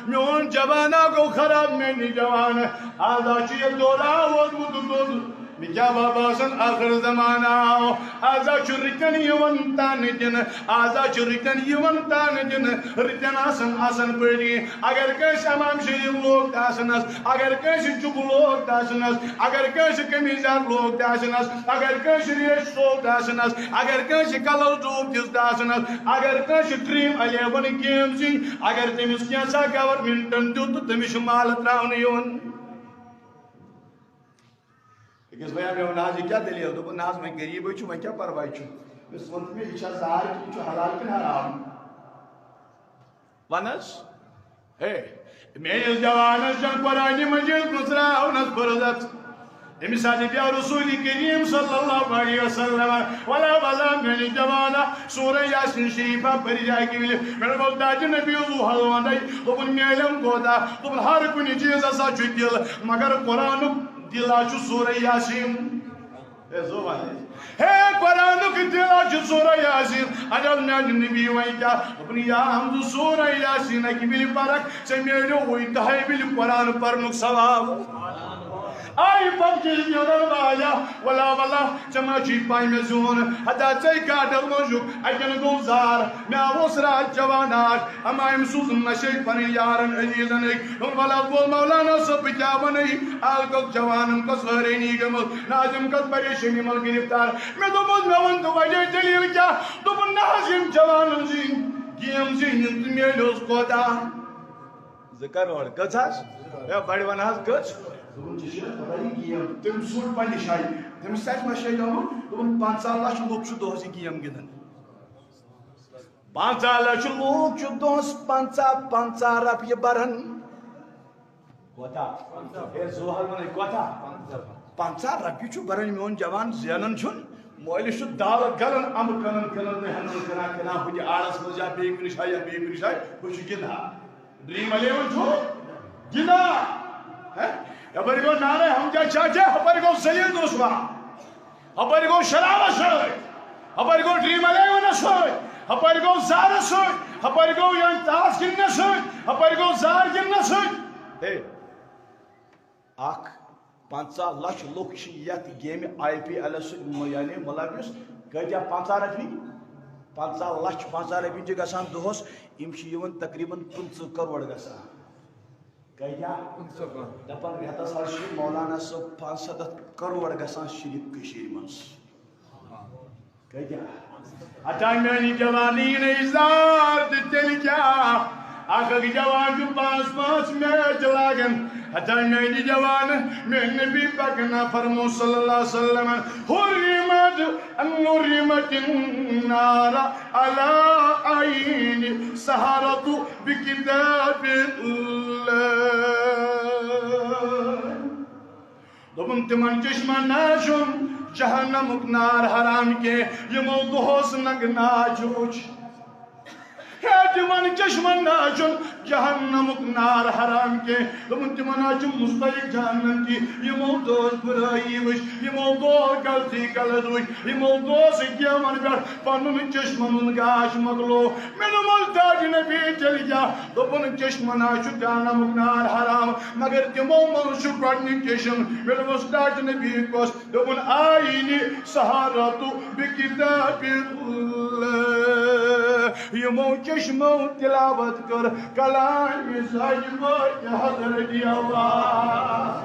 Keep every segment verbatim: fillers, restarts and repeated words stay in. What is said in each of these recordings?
میون جوانا گوٚو خراب، میانہِ جوانہٕ۔ آز ہا چھُ یہِ دورہ ووتمُت دوٚد۔ مےٚ کیٛاہ بہ باسان، ٲخر زمانہٕ آو۔ آز ہا چھُ رٕتٮ۪ن یِوان تانہٕ دِنہٕ۔ آز ہا چھُ رٕتٮ۪ن یِوان تانہٕ دِنہٕ۔ رٕتٮ۪ن آسان آسان پٲٹھۍ۔ اگر کٲنٛسہِ امام شریف لوگ تہِ آسنس، اگر کٲنٛسہِ چُپ لوگ تہِ آسنس، اگر کٲنٛسہِ قمیٖض یار لوگ تہِ آسنس، اگر کٲنٛسہِ ریش صوب تہِ آسنس، اگر کٲنٛسہِ کلر ٹوٗپ دِژ تہِ آسنس، اگر کٲنٛسہِ ڈرٛیٖم الیون گیم زِنۍ، اگر تٔمِس کینٛژھا گورمنٹن دیُت تہٕ تٔمِس چھُ مال ترٛاونہٕ یِوان۔ أکِس بیا مےٚ ووٚن، "نہ حظ، یہِ کیٛاہ دٔلیٖل؟" دوٚپُن، "نہ حظ، وۄنۍ غریٖبٕے چھُ، وۄنۍ کیٛاہ پرواے چھُ؟" أمِس ووٚن تہٕ مےٚ، "یہِ چھا زار کِنہٕ یہِ چھُ حلال کِنہٕ حرام؟" وَن حظ۔ ہے، میٲنِس جوانس چھےٚ قرآنِ مجیٖد مُژراونس فرضت۔ أمِس ہا دِتیو رسول کریم صلی اللہ علیہ وسلم، ولا ولا میٲنِس جوانا، سورہ یاسین شریفہ پٔرۍ زِ اکہِ وِلہِ۔ مےٚ دوٚپمَس، دادِ نبی اوس وُہل وَندَے، دوٚپُن، میلٮ۪م کوتاہ؟ دوٚپُن، ہر کُنہِ چیٖزس ہا چھُ دِل، مگر قرآنُک دِل ہا چھُ سورہ یاسین۔ ہے، زو والے۔ ہے، قرآنُک دِل ہا چھُ سورہ یاسین۔ اگر میانہِ نبی وۄنۍ کیٛاہ؟ دوٚپُن، یا حمزہ، سورہ یاسین اکہِ وِلہِ پرکھ، ژےٚ میلیو وُنہِ دَہے وِلہِ قرآن پرنُک ثواب۔ آیہِ پکچہِ گِنٛدن واجا، ولا ولا، ژےٚ ما چھُے پَے مےٚ زیوٗن؟ ہتا ژے گاڈل منٛز چھُکھ، اَتٮ۪ن گوٚو زار۔ مےٚ اوس راتھ جوان اکھ، اما أمۍ سوٗزُن نشے پنٕنۍ یارن عزیزن أکۍ۔ دوٚپُن، ولا بول مولانا صٲب، بہٕ کیٛاہ وَنَے؟ آز گوٚو جوانن کۄس حٲرٲنی گٔمٕژ، ناظم کۄس پریشٲنی منٛز گِرفتار۔ مےٚ دوٚپمَس، مےٚ وَن تہٕ وجہ دٔلیٖل کیٛاہ؟ دوٚپُن، نہ حظ، یِم جوانن زِنۍ گیم زِنۍ تہٕ میلیوس کوتاہ؟ زٕ کرور۔ کٔژ حظ؟ ہے، بڑِ وَن حظ، کٔژ؟ دوٚپُن، ژےٚ چھےٚ پَتہ یہِ گیم؟ تٔمۍ ژھُن پنٛنہِ جایہِ۔ تٔمِس آسہِ مےٚ شیٚے گوٚمُت۔ دوٚپُن، پنٛژاہ لَچھ لُکھ چھِ دۄہَس یہِ گیم گِنٛدان۔ پنٛژاہ لَچھ لُکھ چھِ دۄہَس پنٛژاہ، پنٛژاہ رۄپیہِ بَران۔ کوتاہ؟ ہے، زوہر وَنَے، کوتاہ؟ پنٛژاہ رۄپیہِ چھُ بَران میون جوان، زینان چھُن۔ مٲلِس چھُ دالہٕ گَلان، اَمبہٕ کٕنان، کٕنان، نہٕ ہٮ۪نان، کٕنان، کٕنان، ہُتہِ آرَس منٛز یا بیٚیہِ کُنہِ جایہِ یا بیٚیہِ کُنہِ جایہِ، ہُہ چھُ گِنٛدان۔ ڈرٛیٖم الیون چھُ گِنٛدان۔ ہے؟ یَپٲرۍ گوٚو نعرہ ہم کیا چاچا، ہُپٲرۍ گوٚو زٔلیٖل دوسوا، ہُپٲرۍ گوٚو شرابَس سۭتۍ، ہُپٲرۍ گوٚو ڈرٛیٖم الیونَس سۭتۍ، ہُپٲرۍ گوٚو زارَس سۭتۍ، ہُپٲرۍ گوٚو یَن تاس گِنٛدنَس سۭتۍ، ہُپٲرۍ گوٚو زار گِنٛدنَس سۭتۍ۔ ہے، اَکھ پنٛژاہ لَچھ لُکھ چھِ یَتھ گیمہِ آئی پی ایلَس سۭتۍ مُ-، یعنی مُلوث۔ کۭتیٛاہ؟ پنٛژاہ رۄپیہِ؟ پنٛژاہ لَچھ، پنٛژاہ رۄپیہِ چھِ گژھان دۄہَس، یِم چھِ یِوان تقریٖباً پٕنٛژٕہ کَرور گژھان۔ کۭتیٛاہ؟ پٕنٛژٕہ کَرور۔ دَپان رٮ۪تَس حظ چھِ مولانا صٲب پانٛژسَتَتھ کَرور گژھان صرف کٔشیٖرِ منٛز۔ کۭتیٛاہ؟ ہتا میٛانہِ جوانی یِنَے زار تہٕ تیٚلہِ کیٛاہ؟ اَکھ اَکھ جوان چھُ پانٛژھ پانٛژھ میچ لاگان۔ ہتا میٛانہِ جوان، میٛانہِ نبی پاکَن فرمو صلی اللہ علیہ وسلم، حرمت، حرمت النار علی عین سہرت بکتاب اللہ۔ دوٚپُن، تِمن چشمن نہ چھُن جہنمُک نار حرام کینٛہہ، یِمو دۄہس ننٛگہٕ ناچ وُچھ۔ ہے، تِمن چشمن نہ چھُن جہنمُک نار حرام کینٛہہ۔ دوٚپُن، تِمن نہ چھُ مستحق جہنم کینٛہہ، یِمو دۄہس برٲیی وُچھ، یِمو دۄہس غلطی غلط وُچھ، یِمو دۄہس گیمن پٮ۪ٹھ پنُن چشمن ہُنٛد گاش مۄکلو۔ مےٚ دوٚپمَس، دادِ نبی، تیٚلہِ کیٛاہ؟ دوٚپُن، چشمن ہا چھُ جہنمُک نار حرام، مگر تِمو منٛز چھُ گۄڈٕنیُک چشم۔ مےٚ دوٚپمَس، دادِ نبی کۄس؟ دوٚپُن، عین سہرت بکتاب اللہ۔ یِمو چشمو تلاوت کٔر کلام ساجہِ مٲتۍ حضرت اللہ۔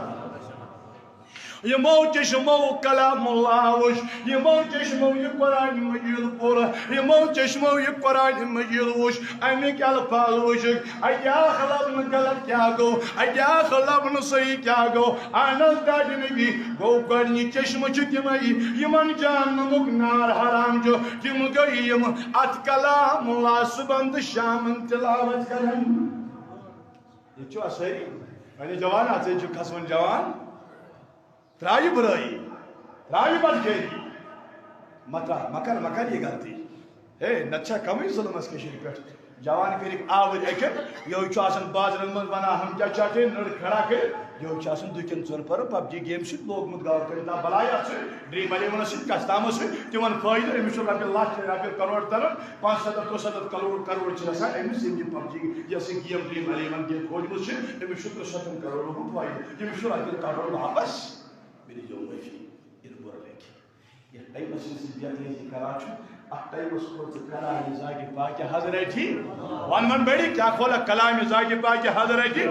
یِمو چشمو کلام اللہ وُچھ، یِمو چشمو یہِ قرآن مجید پوٚر، یِمو چشمو یہِ قرآن مجید وُچھ، اَمِکۍ الفاظ وُچھِکھ، اَتہِ اکھ لفظ غلط کیٛاہ گوٚو، اَتہِ اکھ لفظ صحیح کیٛاہ گوٚو؟ اہن حظ، دادِ نبی، گوٚو گۄڈٕنِکۍ چشمہٕ چھِ تِمے، یِمن جہنمُک نار حرام چھُ، تِم گٔے یِم اَتھ کلام اللہ صُبحن تہٕ شامن تلاوت کران۔ ییٚتہِ چھِوا سٲری؟ وۄنۍ جوان، اَتھ سۭتۍ چھُ کھسوُن جوان۔ ترٛاو یہِ بُرٲیی، ترٛاو یہِ بدخیری۔ مہ ترٛاو، مہ کر، مہ کر یہِ غلطی۔ ہے، نتہٕ چھا کمٕے ظُلم اَسہِ کٔشیٖرِ پٮ۪ٹھ؟ جوان کٔرِکھ آوٕرۍ أکِم، یہوے چھُ آسان بازرن منٛز ونان ہم کیا چاہتے ہیں، نٔر کھڑا کٔرِتھ، یہوے چھُ آسان دُکٮ۪ن ژۄن پرن پب جی گیم سۭتۍ لوگمُت گاو کٔرِتھ۔ نہ بلاے اتھ سۭتۍ، ڈریم الیونس سۭتۍ، کسٹمس سۭتۍ، تِمن فٲیدٕ، أمِس چھُ رۄپیہِ لچھ، رۄپیہِ کرور تران، پانٛژھ ستتھ، ترٛوٚ ستتھ کرور، کرور چھِ گژھان أمِس، ییٚمہِ پب جی، یۄس یہِ گیم ڈریم الیون گیم کھوجمٕژ چھِ، أمِس چھُ ترٛوٚ ستتھ کرور رۄپیہِ فٲیدٕ، ییٚمِس چھُ رۄپیہِ کرور واپس، مےٚ دیٖزیو معٲفی، یِنہٕ بُرٕ لگہِ۔ یتھ ٹایمس یُس یہِ بے عقلی کران چھُ، اتھ ٹایمس کوٚر ژٕ کلامِ ذاتِ پاکِ حضرتی۔ ون ون بڑی، کیا کھولکھ کلامِ ذاتِ پاکِ حضرتی؟